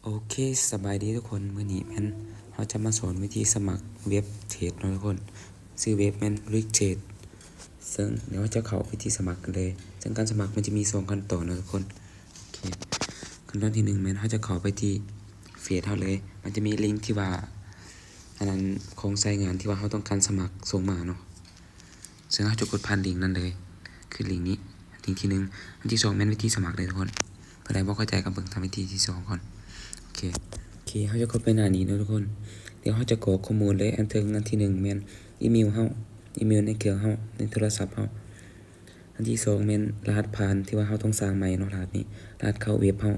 ໂອເຄ ສະບາຍດີທຸກຄົນ, ມື້ນີ້ແມ່ນເຮົາຈະມາສອນວິທີສະໝັກເວັບເທຣດເນາະທຸກຄົນ. ຊື່ເວັບແມ່ນ Rick Trade ເຊິ່ງດຽວເຮົາຈະເຂົ້າໄປທີ່ສະໝັກກັນເລີຍ. ເຊິ່ງການສະໝັກມັນຈະມີສອງຂັ້ນຕອນເນາະທຸກຄົນ. ໂອເຄ ຂັ້ນຕອນທີໜຶ່ງແມ່ນເຮົາຈະເຂົ້າໄປທີ່ເຟສເຮົາເລີຍ. ມັນຈະມີລິງທີ່ວ່າ ອັນນັ້ນ ຂອງໃຊ້ງານທີ່ວ່າເຮົາຕ້ອງການສະໝັກສົ່ງມາເນາະ. ເຊິ່ງເຮົາຈະກົດຜ່ານລິງນັ້ນເລີຍ ຄືລິງນີ້ ລິງທີໜຶ່ງ. ອັນທີສອງແມ່ນວິທີສະໝັກເດີທຸກຄົນ. ຜູ້ໃດບໍ່ເຂົ້າໃຈກໍເບິ່ງທາງວິທີທີສອງກ່ອນ. ໂອເຄ ໂອເຄ ເຮົາຈະກົດໄປໜ້ານີ້ເນາະທຸກຄົນ. ດຽວເຮົາຈະກອກຂໍ້ມູນເລີຍ. ອັນເທິງ ອັນທີໜຶ່ງແມ່ນອີເມວເຮົາ ອີເມວໃນເຄື່ອງເຮົາ ໃນໂທລະສັບເຮົາ. ອັນທີສອງແມ່ນລະຫັດຜ່ານທີ່ວ່າເຮົາຕ້ອງສ້າງໃໝ່ເນາະ, ລະຫັດນີ້ ລະຫັດເຂົ້າເວັບເຮົາ.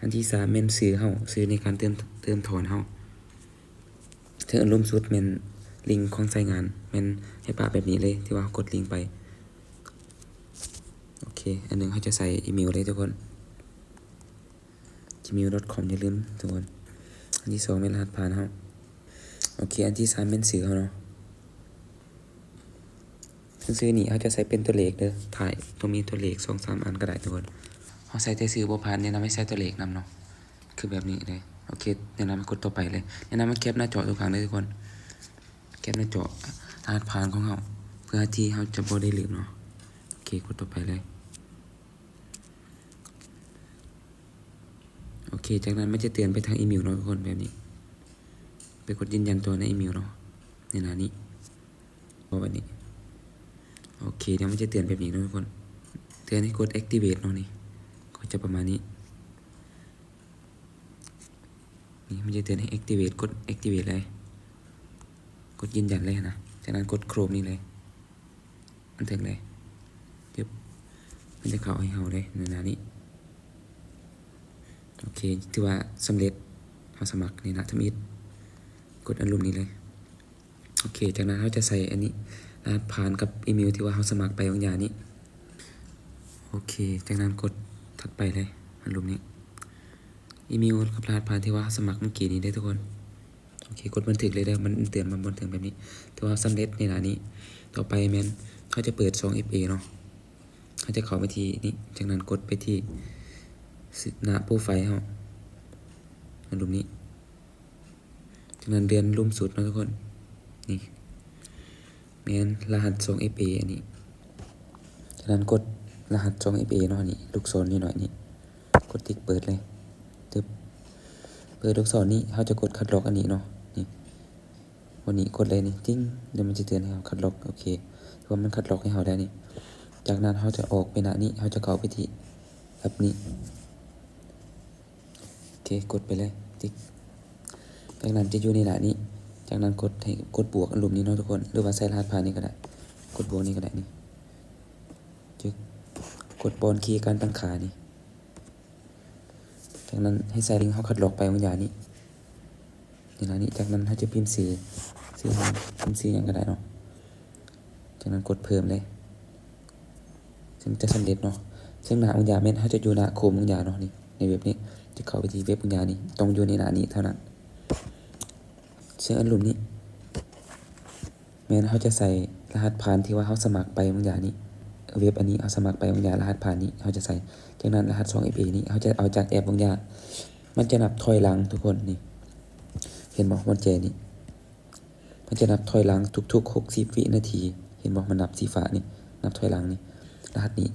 ອັນທີສາມແມ່ນຊື່ເຮົາ ຊື່ໃນການເຕີມ ເຕີມຖອນເຮົາ. ເທິງອັນລຸ່ມສຸດແມ່ນລິງຂອງໃຊ້ງານ ແມ່ນໃຫ້ປະແບບນີ້ເລີຍ ທີ່ວ່າເຮົາກົດລິງໄປ. ໂອເຄ ອັນໜຶ່ງເຮົາຈະໃສ່ອີເມວເລີຍທຸກຄົນ gmail.com ຢ່າລືມທຸກຄົນ. ອັນທີສອງແມ່ນລະຫັດຜ່ານເຮົາ. ໂອເຄ ອັນທີສາມແມ່ນຊື່ເຮົາເນາະ. ເຊິ່ງຊື່ນີ້ເຮົາຈະໃສ່ເປັນຕົວເລກເດີ ຖ້າຕ້ອງມີຕົວເລກສອງສາມອັນກໍໄດ້ທຸກຄົນ. ເຮົາໃສ່ແຕ່ຊື່ບໍ່ຜ່ານ ແນະນຳໃຫ້ໃສ່ຕົວເລກນຳເນາະ ຄືແບບນີ້ເລີຍ. ໂອເຄ ແນະນຳໃຫ້ກົດຕໍ່ໄປເລີຍ. ແນະນຳໃຫ້ແຄປໜ້າຈໍທຸກຄັ້ງເດີທຸກຄົນ ແຄປໜ້າຈໍລະຫັດຜ່ານຂອງເຮົາ ເພື່ອທີ່ເຮົາຈະບໍ່ໄດ້ລືມເນາະ. ໂອເຄ ກົດຕໍ່ໄປເລີຍ. ໂອເຄ ຈາກນັ້ນມັນຈະເຕືອນໄປທາງອີເມວເນາະທຸກຄົນ ແບບນີ້. ໄປກົດຢືນຢັນຕໍ່ໃນອີເມວເນາະ ໃນໜ້ານີ້ ເອົາແບບນີ້. ໂອເຄ ດຽວມັນຈະເຕືອນແບບນີ້ເນາະທຸກຄົນ ເຕືອນໃຫ້ກົດ activate ເນາະ. ນີ້ກໍຈະປະມານນີ້. ນີ້ມັນຈະເຕືອນໃຫ້ activate ກົດ activate ເລີຍ ກົດຢືນຢັນເລີຍນະ. ຈາກນັ້ນກົດ Chrome ນີ້ເລີຍ ມັນເຖິງເລີຍ ປຶບ ມັນຈະເຂົ້າໃຫ້ເຮົາເລີຍໃນໜ້ານີ້. ໂອເຄ ຖືວ່າສຳເລັດ ເຮົາສະໝັກນີ້ນະ ທຳອິດ ກົດອັນລຸ່ມນີ້ເລີຍ. ໂອເຄ ຈາກນັ້ນເຮົາຈະໃສ່ອັນນີ້ ລະຫັດຜ່ານກັບອີເມວທີ່ວ່າເຮົາສະໝັກໄປບາງຢ່າງນີ້. ໂອເຄ ຈາກນັ້ນກົດຖັດໄປເລີຍ ອັນລຸ່ມນີ້ ອີເມວກັບລະຫັດຜ່ານທີ່ວ່າເຮົາສະໝັກເມື່ອກີ້ນີ້ເດີທຸກຄົນ. ໂອເຄ ກົດບັນທຶກເລີຍເດີ ມັນເຕືອນມາບົນເທິງແບບນີ້ ຖືວ່າສຳເລັດໃນໜ້ານີ້. ຕໍ່ໄປແມ່ນເຮົາຈະເປີດຊ່ອງ ເອັຟເອ ເນາະ. ເຮົາຈະເຂົ້າໄປທີ່ນີ້ ຈາກນັ້ນກົດໄປທີ່ໜ້າໂປຣໄຟເຮົາ ອັນລຸ່ມນີ້. ຈາກນັ້ນເລື່ອນລຸ່ມສຸດເນາະທຸກຄົນ ນີ້ ແມ່ນລະຫັດຊ່ອງ ເອັຟເອ ອັນນີ້. ຈາກນັ້ນກົດລະຫັດຊ່ອງ ເອັຟເອ ເນາະ ນີ້ ລູກສອນນ້ອຍໆນີ້ ກົດຕິກເປີດເລີຍ ຕຶບ ເປີດລູກສອນນີ້ ເຮົາຈະກົດຄັດລອກອັນນີ້ເນາະ ນີ້ ອັນນີ້ກົດເລີຍນີ້ ຕິ້ງ ແລ້ວມັນຈະເຕືອນໃຫ້ເຮົາຄັດລອກ. ໂອເຄ ຖືວ່າມັນຄັດລອກໃຫ້ເຮົາແລ້ວນີ້. ຈາກນັ້ນເຮົາຈະອອກໄປໜ້ານີ້ ເຮົາຈະເຂົ້າໄປທີ່ແອັບນີ້. ໂອເຄ ກົດໄປເລີຍ ຕິກ ຈາກນັ້ນຈະຢູ່ໃນໜ້ານີ້. ຈາກນັ້ນກົດໃຫ້ ກົດບວກອັນລຸ່ມນີ້ເນາະທຸກຄົນ ຫຼືວ່າໃສ່ລະຫັດຜ່ານນີ້ກໍໄດ້ ກົດບວກນີ້ກໍໄດ້ນີ້ ຈຶກ ກົດບ່ອນຄີການຕັ້ງຄ່ານີ້. ຈາກນັ້ນໃຫ້ໃສ່ລິງເຮົາຄັດລອກໄປບາງຢ່າງນີ້ ນີ້ລະນີ້. ຈາກນັ້ນເຮົາຈະພິມຊື່ ຊື່ເຮົາ ພິມຊື່ຫຍັງກໍໄດ້ເນາະ. ຈາກນັ້ນກົດເພີ່ມເລີຍ ເຊິ່ງຈະສຳເລັດເນາະ. ເຊິ່ງໜ້າບາງຢ່າງແມ່ນເຮົາຈະຢູ່ໜ້າໂຄມບາງຢ່າງເນາະ ນີ້ ໃນເວັບນີ້ ຈະເຂົ້າໄປທີ່ເວັບບາງຢ່າງນີ້ ຕ້ອງຢູ່ໃນໜ້ານີ້ເທົ່ານັ້ນ. ເຊິ່ງອັນລຸ່ມນີ້ ແມ່ນເຮົາຈະໃສ່ລະຫັດຜ່ານທີ່ວ່າເຮົາສະໝັກໄປບາງຢ່າງນີ້ ເວັບອັນນີ້ເຮົາສະໝັກໄປບາງຢ່າງ ລະຫັດຜ່ານນີ້ເຮົາຈະໃສ່. ຈາກນັ້ນລະຫັດຊ່ອງ ເອັຟເອ ນີ້ເຮົາຈະເອົາຈາກແອັບບາງຢ່າງ ມັນຈະນັບຖອຍຫຼັງທຸກຄົນ ນີ້ ເຫັນບໍ່ ມັນແຈນີ້ ມັນຈະນັບຖອຍຫຼັງທຸກໆ ຫົກສິບວິນາທີ ເຫັນບໍ່ ມັນນັບສີຟ້ານີ້ ນັບຖອຍຫຼັງນີ້ ລະຫັດນີ້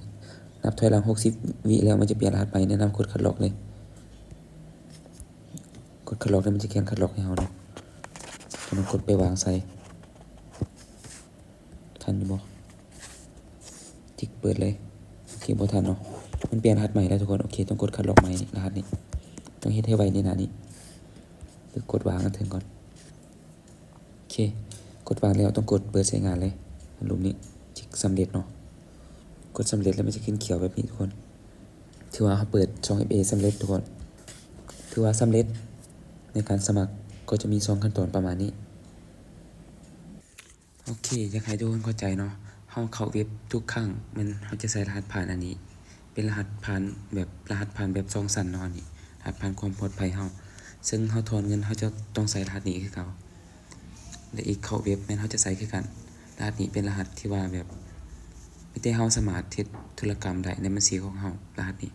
ນັບຖອຍຫຼັງຫົກສິບວິແລ້ວ ມັນຈະປ່ຽນລະຫັດໃໝ່. ແນະນຳກົດຄັດລອກເລີຍ ກົດຄັດລອກແລ້ວ ມັນຈະຂຽນຄັດລອກໃຫ້ເຮົາເນາະ. ຈາກນັ້ນກົດໄປວາງໃສ່ ທັນຢູ່ບໍ່? ຕິກເປີດເລີຍ. ໂອເຄ ບໍ່ທັນເນາະ ມັນປ່ຽນລະຫັດໃໝ່ແລ້ວທຸກຄົນ. ໂອເຄ ຕ້ອງກົດຄັດລອກໃໝ່ ລະຫັດນີ້ ຕ້ອງເຮັດໃຫ້ໄວໃນໜ້ານີ້ ຫຼືກົດວາງອັນເທິງກ່ອນ. ໂອເຄ ກົດວາງແລ້ວ ຕ້ອງກົດເປີດໃຊ້ງານເລີຍ ອັນລຸ່ມນີ້ ຈິກສຳເລັດເນາະ. ກົດສຳເລັດແລ້ວ ມັນຈະຂຶ້ນຂຽວແບບນີ້ທຸກຄົນ. ຖືວ່າເຮົາເປີດຊ່ອງ ເອັຟເອ ສຳເລັດທຸກຄົນ. ຖືວ່າສຳເລັດໃນການສະໝັກ ກໍຈະມີສອງຂັ້ນຕອນປະມານນີ້. ໂອເຄ ຢາກໃຫ້ທຸກຄົນເຂົ້າໃຈເນາະ ເຮົາເຂົ້າເວັບທຸກຄັ້ງແມ່ນເຮົາຈະໃສ່ລະຫັດຜ່ານອັນນີ້ ເປັນລະຫັດຜ່ານແບບ ລະຫັດຜ່ານແບບສອງຊັ້ນເນາະ ອັນນີ້ ລະຫັດຜ່ານຄວາມປອດໄພເຮົາ. ເຊິ່ງເຮົາຖອນເງິນ ເຮົາຈະຕ້ອງໃສ່ລະຫັດນີ້ຄືເກົ່າ. ແລະອີກເຂົ້າເວັບແມ່ນເຮົາຈະໃສ່ຄືກັນ. ລະຫັດນີ້ເປັນລະຫັດທີ່ວ່າແບບ ມີແຕ່ເຮົາສາມາດເຮັດທຸລະກຳໄດ້ໃນບັນຊີຂອງເຮົາ ລະຫັດນີ້.